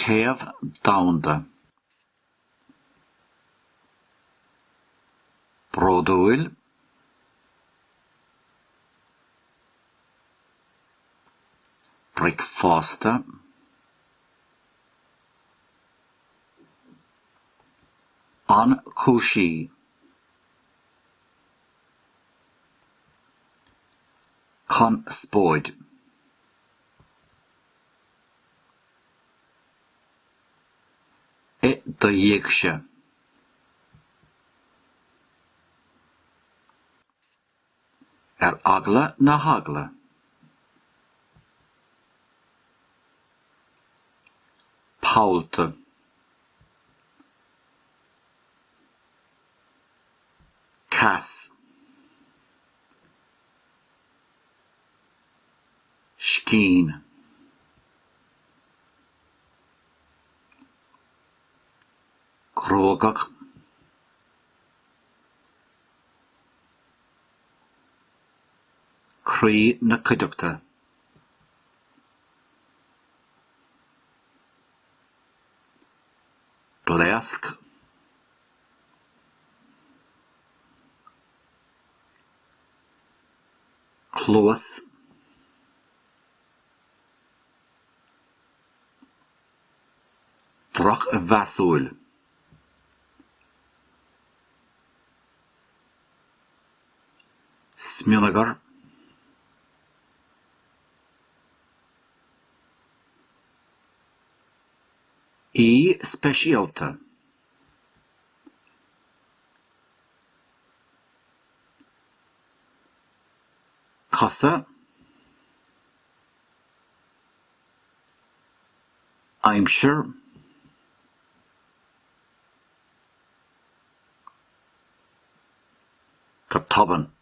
Téamh domhanda. Bródúil. Bricfeasta. An cúisí. Conspóid. I do dhiaidhse. Ar eagla na heagla. Pollta. Cas. Scian. Gruagach. Croí na cuideachta. Blaosc. Cluas. Drochmheasúil. Smionagar. Aoi speisialta. Cosa. Aimsir. Go tobann.